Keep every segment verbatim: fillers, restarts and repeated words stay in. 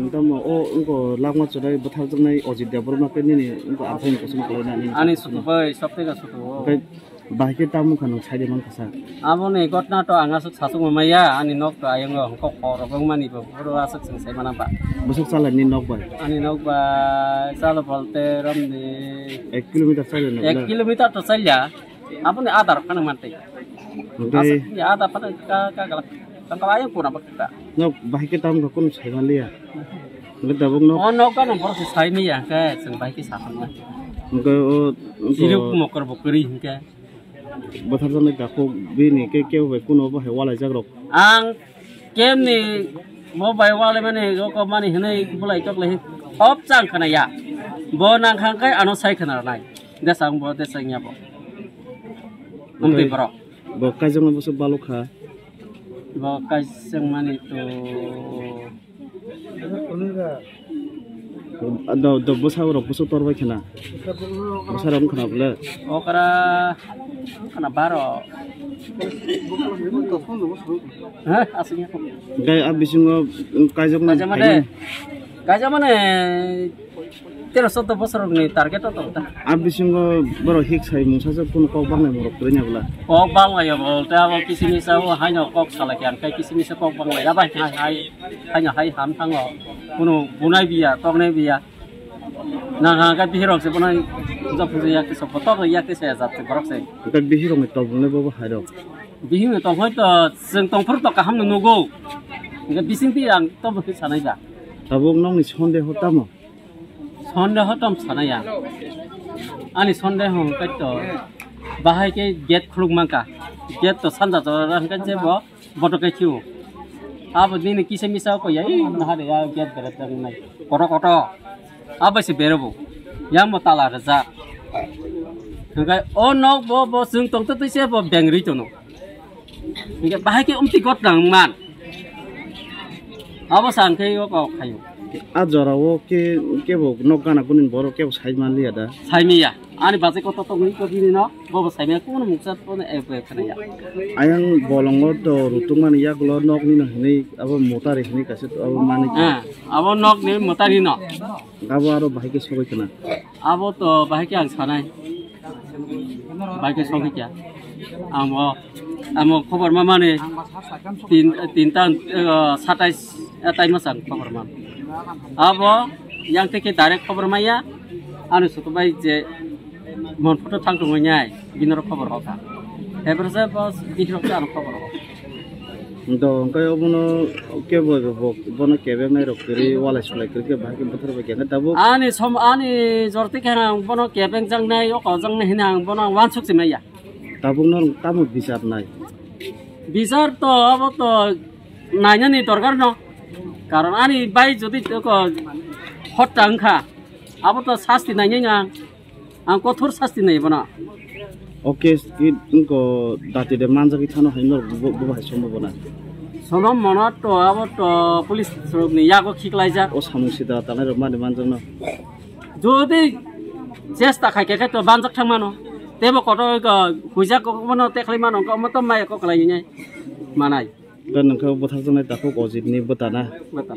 Tamo o wngkha langma chwrai bwtharjaknai Ajit Debbarma khe nini wngkha aphai ni kosom kwlaina nini. Ani sutu bai, sopteka sutu o. Oke, bahai khe tamo wngkha nwng saide mankha sa. Aboni gotna to ang aswk sachukma maya, ani nok to ayang o hwnkhe khorok wngmani bo, boro aswk chwng sai mana ba. Bwswk chalani nok bai? Ani nok bai chalo bolte romni ek kilometer chalani. Ek kilometer to chalya. Aboni adar phano mantwi. Oke. Aswk ya adar phano ka, ka, ka, ka, ka, ayang pura bakta. No, bahai khe tamo kunu sai manliya. Oke, tabuk no. O nok gana borok se sai miya, hwnkhe chwng bahai khe sa phano. Oke, o, o, Siruk mokor bo kwrwi hwnkhe. Bwtharjaknai takhuk bini khe kebo bai kuno bo hai walaijak rok. Ang kemni bo bai walaimani rokmani hwnwi bwlai tok lai hop chang khna ya. Bo nang khang kai ano sai khna nai. Desang bo desang ya bo. Amtwi borok. Bo kaijak no bwswk baluk kha. Bo kaijak mani to. Do, do bwsa rok bwswk tor bai khna. Bwsa rok wng khna bwle. Okra wng khna baro. Ha, aswk ya. Gai a bisingo kaijak mani. Kaijak mani. Kaijak mani. Tero sotto bosor ni target to ta. A bisingo borok hik sai mungsa se kunu kok banglai morok kwrwi nya bwla. Kok banglai ya bol te abo kisi misa o haino kok salai khe ang kai kisi misa kok banglai ya bai hai hai haino hai ham thango. Kunu bunai biya toknai biya. Nang ha kai bihirok se bunai puja puja yak se sopo tok yak se jat se borok se. Kai bihirok ni tobung le bobo hairok. Bihing ni tong hoi to chwng tongphuru to kaham no nugo. Bising ti ang to bo sanai ba. Tabuk nokni sonde ho tamo? Sonde ho tom sanaya. Ani sonde ho hwnkhe to bahai khe gate khuluk mankha. Gate to sanja jora hwnkhe je bo boto khe khiu. Abo nini kisa misa ko ya, ih, naha de ya gate bere tang nai. Koto koto. Abo se bere bo. Yang bo tala rejak. Hwnkhe o nok bo, bo chwng tong twi se bo beng ri tono. Hingke bahai ke umti got nang man. Abo sang ke yo kok khayo. A jora o ke, kebo nok gana gunin borok kebo sai man liya da. Sai miya. Ani baje koto tong ni ko dini no. Bobo sai miya kuno muksa kono e pe khana ya. Ayang bolongo to rutung mani yak lo nok ni no hinui abo motari hinui kaisa abo mani. Ah, abo nok ni motari no. Abo aro bahai ke sogoi khana. Abo to bahai ke ang sanai. Bahai ke sogoi kya. Amo, amo khobor ma mani tin, tinta, eh, satais, eh, tai masang khobor ma. Abo yang te ke direct khobor ma ya. Anu sutu bai je mon photo thang tong nyai. Binoro khobor hoka. Hebrese bos bihirok te ano khobor hoka. Do hwnkhe obono kebo bo bono kebeng nai rok kwrwi walai sulai kwrwi khe bahai khe bothor bai khe tabuk. Ani som ani jorti khe ang bono kebeng jang nai o kok jang nai hina ang bono wansuk se maya. Tabuk no tamo bichar nai. Bichar to abo to nainani dorkar no. Karon ani bai jodi ko hotta wngkha abo to sasti nainai ang. Ang kothor sasti nai bono. O case ki wngko dati de manjagwi thano hai no bo, bo hai sombo bono. Sonom mono to abo to police rok ni yago khiklaijak. O samung sida tanai rok mani manjakno. Jodi chesta khai khe to banjak thang mano. Tebo koto ko huijak ko bono teklai mano ko moto mai ko klai nai manai. Da nang khe bwthakjaknai takhuk Ajit ni bwta na? Bwta.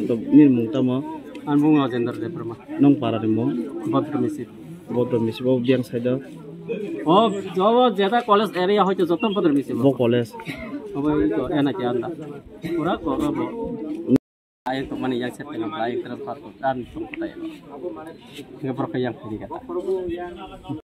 Da nini mung tamo? Ani mung Rajendra Debbarma. Nong para ni mung? Bodro Misi. Bodro Misi bo biyang side o? O, o jeta college area hoito joto Bodro Misi bo. Bo college. Obo ito ena ke anda. Pura ko bo. Ayang to mani yang setengah ayang terang parko dan tong kota ya. Nge borok yang phiri kata.